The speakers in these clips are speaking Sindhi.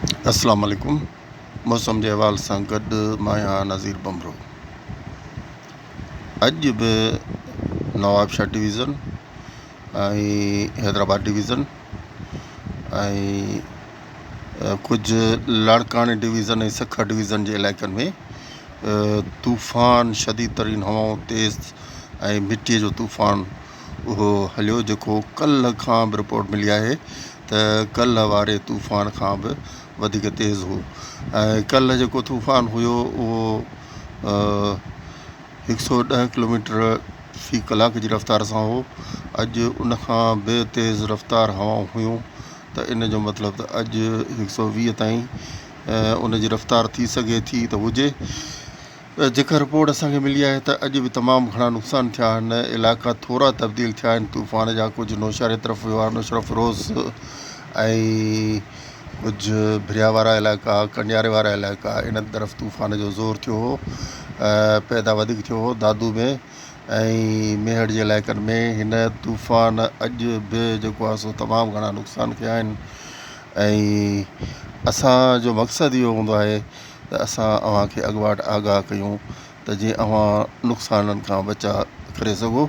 اسلام عليڪم موسم جي حوالي سان گڏ مان آهيان نذير ڀنڀرو اڄ به نوابشاهه ڊويزن ۽ حيدرآباد ڊويزن ۽ ڪجهه لاڙڪاڻي ڊويزن ۽ سکر ڊويزن جي علائقن ۾ طوفان شديد ترين هوائون تيز ۽ مٽيء جو طوفان اهو هليو جيڪو ڪلهه کان به رپورٽ ملي آهي ته ڪلهه واري طوفان کان به وڌيڪ تيز هو ۽ ڪلهه جيڪو طوفان هيو اهو هڪ سو ڏهه ڪلوميٽر في ڪلاڪ جي رفتار سان هو اڄ ان کان به تيز رفتار هوائون هيون ته ان جو مطلب ته اڄ هڪ سو ويهه تائين ان جي رفتار ٿي سگهي ٿي ته هجي. جيڪا رپورٽ اسان کي ملي آهي ته اڄ به تمام گهڻا نقصان ٿيا آهن علائقا ٿورا تبديل ٿيا آهن طوفان جا ڪجهه نوشهري طرف ويو آهي نوشهروفيروز ۽ ڪجهه ڀريا وارا علائقا ڪنڊياري وارا علائقا انهن طرف طوفان جو زور ٿيو هو پيدا وڌيڪ ٿيو هو دادو ۾ ۽ ميهڙ جي علائقن ۾ هن طوفان اڄ به جيڪو آهي سو تمام گهڻا نقصان ڪيا آهن ۽ اسانجو مقصد اهو هوندو آهي ته اسان اوهان کي اڳواٽ آگاهه ڪيون ته جيئن اوهان نقصانن کان بچاء ڪري سگهو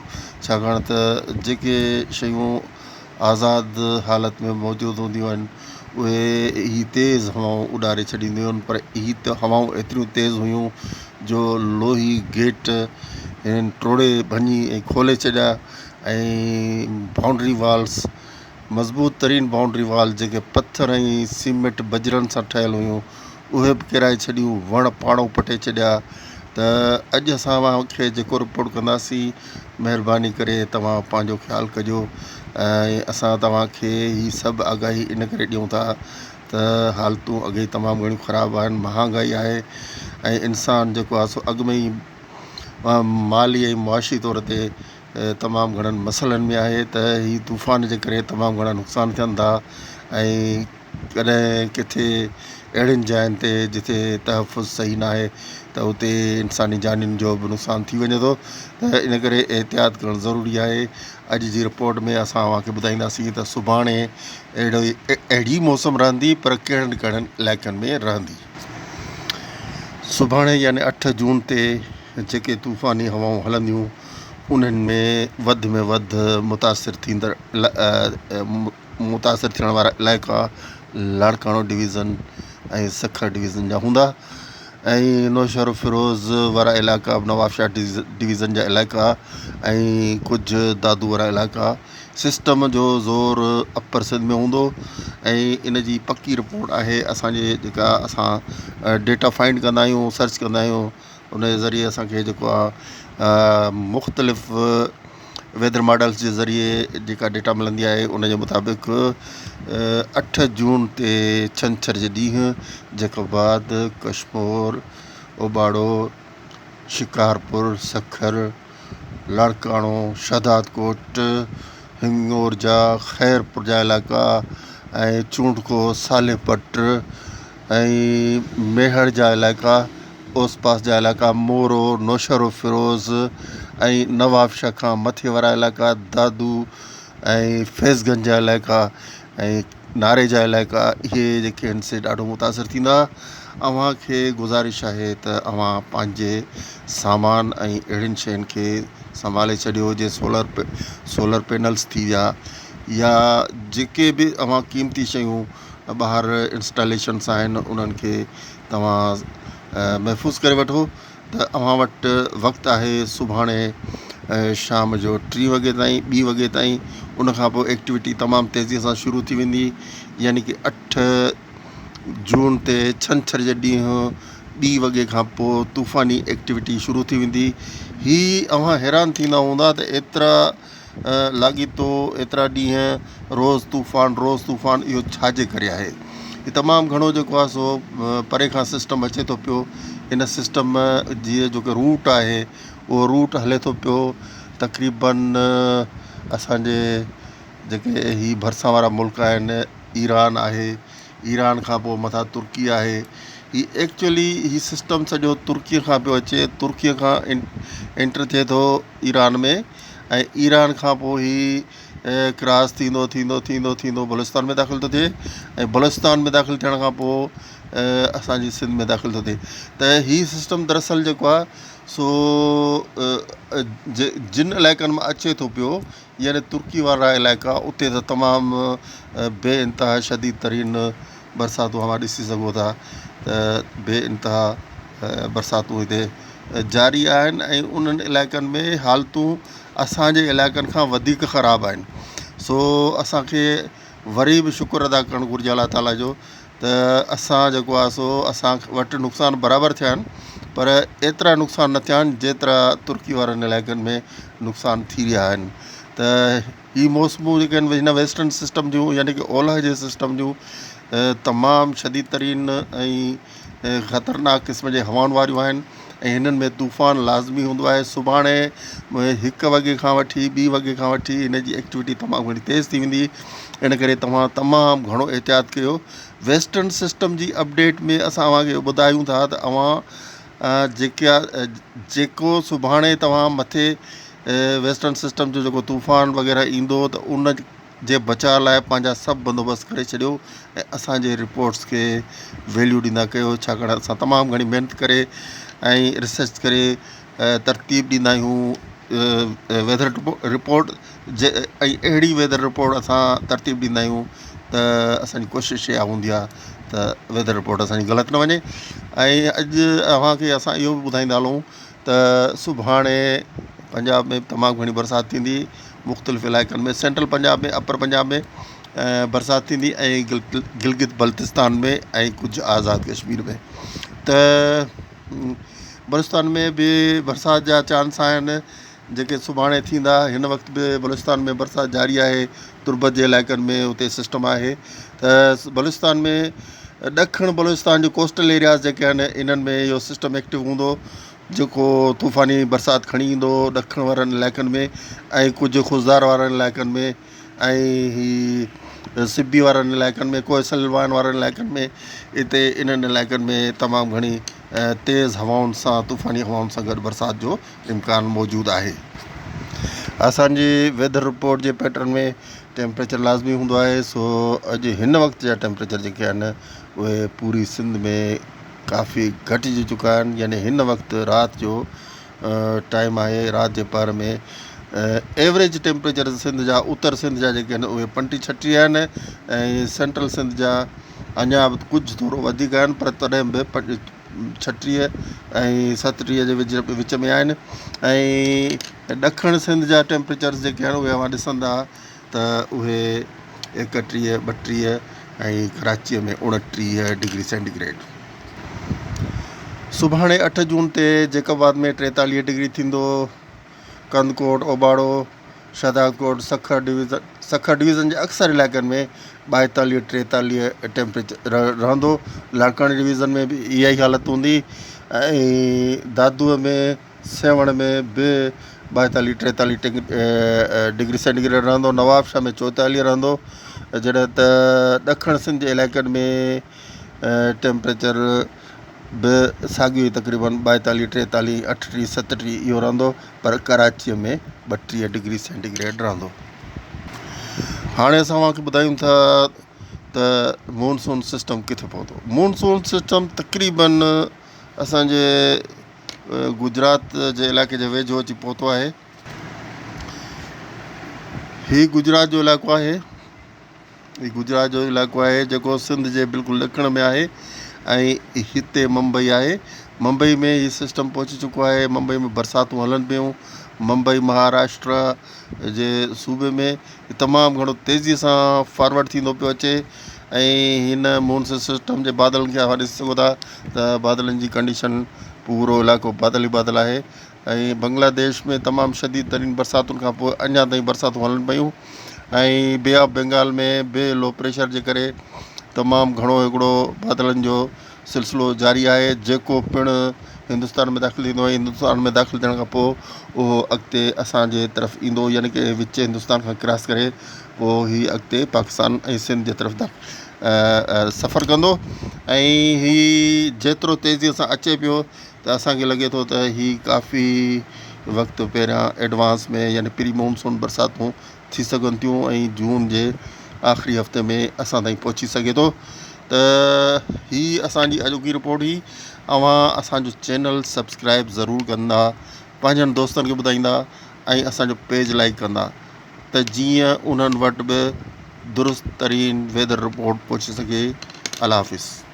ڇاڪاڻ ته جيڪي شيون آزاد حالت ۾ موجود هونديون آهن اهي هي تيز هوائون اڏاري ڇڏينديون آهن پر هي ته هوائون ايتريون تيز هيون جو لوهي گيٽ هنن ٽوڙي ڀڃي ۽ کولي ڇڏيا ۽ بائونڊري والس مضبوط ترين بائونڊري وال جيڪي پٿر ۽ سيمينٽ بجرن سان ٺهيل هيون اهي به ڪيرائي ڇڏيون وڻ پاڙون پٽي ڇڏيا ته اڄ اسان اوهان کي جيڪو رپورٽ ڪنداسين مهرباني ڪري توهان پنهنجو خيال ڪجو ۽ اسان توهان کي هي سڀ آگاهي ان ڪري ڏيون ٿا ته حالتون اڳي ئي تمام گهڻيون خراب آهن مهانگائي آهي ۽ انسان جيڪو آهي سو اڳ ۾ ئي مالي ۽ معاشي طور تي تمام گهڻن مسئلن ۾ آهي ته هي طوفان جي ڪري تمام گهڻا نقصان ٿين ٿا ۽ ڪڏهن ڪٿي اهڙين جاين تي جتي تحفظ صحيح نه آهي ته اتي انساني جانين جو به نقصان ٿي وڃي ٿو ته ان ڪري احتياط ڪرڻ ضروري آهي اڄ جي رپورٽ ۾ اسان اوهان کي ٻڌائينداسين ته سڀاڻي اهڙو اهڙي موسم رهندي پر ڪهڙن ڪهڙن علائقن ۾ رهندي سڀاڻي يعني اٺ جون تي جيڪي طوفاني هوائون هلنديون انهن ۾ وڌ ۾ وڌ متاثر ٿيندڙ متاثر ٿيڻ وارا علائقا لاڙڪاڻو ڊويزن ۽ سکر ڊويزن جا هوندا ۽ نوشهروفيروز وارا علائقا نوابشاهه ڊويزن جا علائقا ۽ ڪجهه دادو وارا علائقا سسٽم جو زور اپر سنڌ ۾ هوندو ۽ ان جي پڪي رپورٽ آهي اسانجي جيڪا اسان ڊيٽا فائنڊ ڪندا آهيون سرچ ڪندا آهيون ان جي ذريعي اسان کي جيڪو آهي مختلف ويدر ماڊلس جي ذريعي جيڪا ڊيٽا ملندي آهي ان جي مطابق اٺ جون تي ڇنڇر جي ڏينهن جيڪب آباد ڪشمور اوٻاڙو شڪارپور سکر لاڙڪاڻو شهدادڪوٽ هنڱورجا خيرپور جا علائقا ۽ چونڊڪو صالح پٽ ۽ ميهڙ جا علائقا اوس پاس جا علائقا مورو نوشهروفيروز ۽ نوابشاهه کان مٿي وارا علائقا دادو ۽ فيض گنج جا علائقا ۽ ناري جا علائقا اهي جيڪي آهن سي ڏاڍو متاثر ٿيندا اوهان کي گذارش آهي ته اوهان پنهنجي سامان ۽ اهڙين شين کي سنڀالي ڇڏيو جيئن سولر سولر پينلس ٿي ويا يا جيڪي به اوهان قيمتي شيون ٻاهر انسٽاليشنس آهن انهن کي توهان محفوظ ڪري وٺو ته اوهان وٽ وقت آهي سڀاڻي شام جو ٽين وڳي تائين ٻي وڳي تائين ان کان پوء ايڪٽيوٽي تمام تيزي سان شروع ٿي ويندي يعني ڪي اٺ جون تي ڇنڇر جي ڏينهن ٻي وڳي کان پوء طوفاني ايڪٽيوٽي شروع ٿي ويندي هي اوهان حيران ٿيندا هوندا ته ايترا لاڳيتو ايترا ڏينهن روز طوفان روز طوفان اهو ڇا جي ڪري آهي هي تمام گهڻو جيڪو آهي سو پري کان سسٽم اچي ٿو پيو ان سسٽم جي جيڪو روٽ آهي اهو روٽ هلي ٿو پيو تقريبن اسانجي جيڪي هي ڀرسان وارا ملڪ آهن ايران آهي ايران کان پوء مٿان ترڪي آهي هي ايڪچوئلي هي سسٽم سڄو ترڪي کان پيو اچي ترڪي کان انٽر ٿئي ٿو ايران ۾ ۽ ايران کان پوء هي ڪراس ٿيندو ٿيندو ٿيندو ٿيندو بلوچستان ۾ داخل ٿو ٿئي ۽ بلوچستان ۾ داخل ٿيڻ کان پوء اسانجي سنڌ ۾ داخل ٿو ٿئي ته هي سسٽم دراصل جيڪو آهي سو جن علائقن مان اچي ٿو پيو يعني ترڪي وارا علائقا اتي ته تمام بي انتها شديد ترين برساتون اوهان ڏسي سگهو ٿا ته بي انتها برساتون هتي جاري آهن ۽ انهن علائقن ۾ حالتون اسانجي علائقن کان وڌيڪ خراب آهن سو اسانکي وري به شڪر ادا ڪرڻ گهرجي الله تعاليٰ جو ته اسان جيڪو آهي سو اسان وٽ نقصان برابر ٿيا آهن پر ايترا نقصان نه ٿيا آهن جيترا ترڪي وارن علائقن ۾ نقصان ٿي ويا آهن ته هي موسمون جيڪي آهن هن ويسٽرن سسٽم جون يعني ڪه اولهه جي سسٽم جون تمام شديد ترين ۽ خطرناڪ قسم جي هوائن واريون آهن ۽ هنن ۾ طوفان لازمي هوندو آهي سڀاڻي هڪ وڳي کان وٺي ٻي وڳي کان وٺي هن جي ايڪٽيوٽي تمام گهڻي تيز ٿي ويندي ان ڪري توهان تمام گهڻو احتياط ڪيو ويسٽرن سسٽم جي اپڊيٽ ۾ اسان اوهان کي ٻڌايون ٿا ته اوهان جيڪا جيڪو سڀاڻي توهان مٿي ويسٽرن سسٽم جو جيڪو طوفان وغيره ايندو ته ان جي بچاء لاء پنهنجا سڀ بندوبست ڪري ڇڏيو ۽ اسان جي رپورٽس کي ويليو ڏيندا ڪيو ڇاڪاڻ اسان تمام گهڻي محنت ڪري ۽ ريسرچ ڪري ترتيب ڏيندا آهيون ويدر رپورٽ جي ۽ اهڙي ويدر رپورٽ اسان ترتيب ڏيندا آهيون ته اسانجي ڪوشش اها هوندي آهي ته ويدر رپورٽ اسانجي غلط نه وڃي ۽ اڄ اوهان کي اسان اهو به ٻڌائيندا هلون ته سڀاڻي پنجاب ۾ تمام گهڻي برسات ٿيندي مختلف علائقن ۾ سينٽرل پنجاب ۾ اپر پنجاب ۾ برسات ٿيندي ۽ گلگت بلتستان ۾ ۽ ڪجهه آزاد ڪشمير ۾ ته بلوچستان ۾ به برسات جا چانس آهن جيڪي سڀاڻي ٿيندا هن وقت به بلوچستان ۾ برسات جاري آهي تربت جي علائقن ۾ اتي سسٽم آهي ته بلوچستان ۾ ڏکڻ بلوچستان جو ڪوسٽل ايرياز جيڪي آهن انهن ۾ اهو سسٽم ايڪٽو هوندو جيڪو طوفاني برسات کڻي ايندو ڏکڻ وارن علائقن ۾ ۽ ڪجهه خضدار وارن علائقن ۾ ۽ هي سبي وارن علائقن ۾ ڪوهه سلمان وارن علائقن ۾ اتي انهن علائقن ۾ تمام گهڻي تيز هوائن سان طوفاني هوائن سان گڏ برسات جو امڪان موجود آهي. اسان جي ويدر رپورٽ جي پيٽرن ۾ ٽيمپريچر لازمي هوندو آهي سو اڄ هن وقت جا ٽيمپريچر جيڪي آهن اهي پوري سنڌ ۾ ڪافي گهٽجي چڪا آهن يعني هن وقت رات جو ٽائيم آهي رات جي پهر ۾ ايوريج ٽيمپريچر سنڌ جا اتر سنڌ جا جيڪي آهن اهي 35 36 آهن ۽ سينٽرل سنڌ جا اڃا به ڪجهه ٿورو وڌيڪ آهن پر تڏهن به 36 ۽ 37 جي وچ ۾ آهن ۽ ڏکڻ سنڌ جا ٽيمپريچرز جيڪي آهن اهي اوهان ڏسندا ته اهي 31 32 ۽ ڪراچيء ۾ 29 ڊگري سينٽي گريڊ. سڀاڻي 8 جون تي جيڪب آباد ۾ 43 ڊگري ٿيندو. ڪنڌڪوٽ، اوٻاڙو، شهدادڪوٽ، سکر ڊويزن سکر ڊويزن جي اڪثر علائقن ۾ 42 43 ٽيمپريچر رهندو. لاڙڪاڻي ڊويزن ۾ به اها ئي حالت هوندي ۽ دادوء ۾ سيوهڻ ۾ به 42 43 ڊگري سينٽي گريڊ رهندو. نوابشاهه ۾ 44 رهندو جڏهن ته ڏکڻ سنڌ جي علائقن ۾ ٽيمپريچر به ساڳيو ئي تقريبن 42 43 38 37 اهو رهندو پر ڪراچيء ۾ 32 ڊگري سينٽي گريڊ رهندو. هاڻي اسان اوهان کي ٻڌايون ٿا ته مونسون سسٽم ڪٿي پهتو. مونسون سسٽم تقريبن اسانجي گجرات جي علائقي جي ويجهو اچي پهتو آهي. هي گجرات جو علائقو آهي. هي گجرات جو علائقو آهي جيڪو سنڌ جي بلڪل ڏکڻ ۾ آهي ۽ هتي ممبئي آهي ممبئي ۾ هي سسٽم پهچي چڪو آهي ممبئي ۾ برساتون هلن پيون ممبئي مهاراشٽر جي صوبي ۾ تمام گهڻو تيزي سان فارورڊ ٿيندو پيو اچي ۽ هن مونسون سسٽم جي بادلن کي اوهان ڏسي سگهو ٿا ته بادلن جي ڪنڊيشن پورو علائقو بادل ئي بادل آهي ۽ بنگلاديش ۾ تمام شديد ترين برساتن کان پوء اڃا تائين برساتون هلن پيون ۽ بي آف بينگال ۾ به لو پريشر جي ڪري تمام گهڻو هڪڙو بادلن جو سلسلو جاري آهي جيڪو پڻ هندستان ۾ داخل ٿيندو ۽ هندستان ۾ داخل ٿيڻ کان پوء اهو اڳتي اسانجي طرف ايندو يعني ڪي وچ هندستان کان ڪراس ڪري پوء هي اڳتي پاڪستان ۽ سنڌ جي طرف سفر ڪندو ۽ هي جيترو تيزي سان اچي پيو ته اسان کي لڳي ٿو ته هي ڪافي وقت پهريان ايڊوانس ۾ يعني پري مونسون برساتون ٿي سگهن ٿيون ۽ جون جي آخري هفتي ۾ اسان تائين پهچي سگهي ٿو ته هي اسان جي اڄوڪي رپورٽ هئي اوهان اسان جو چينل سبسڪرائب ضرور ڪندا پنهنجن دوستن کي ٻڌائيندا ۽ اسان جو پيج لائڪ ڪندا ته جيئن انهن وٽ به درست ترين ويدر رپورٽ پهچي سگهي الله حافظ.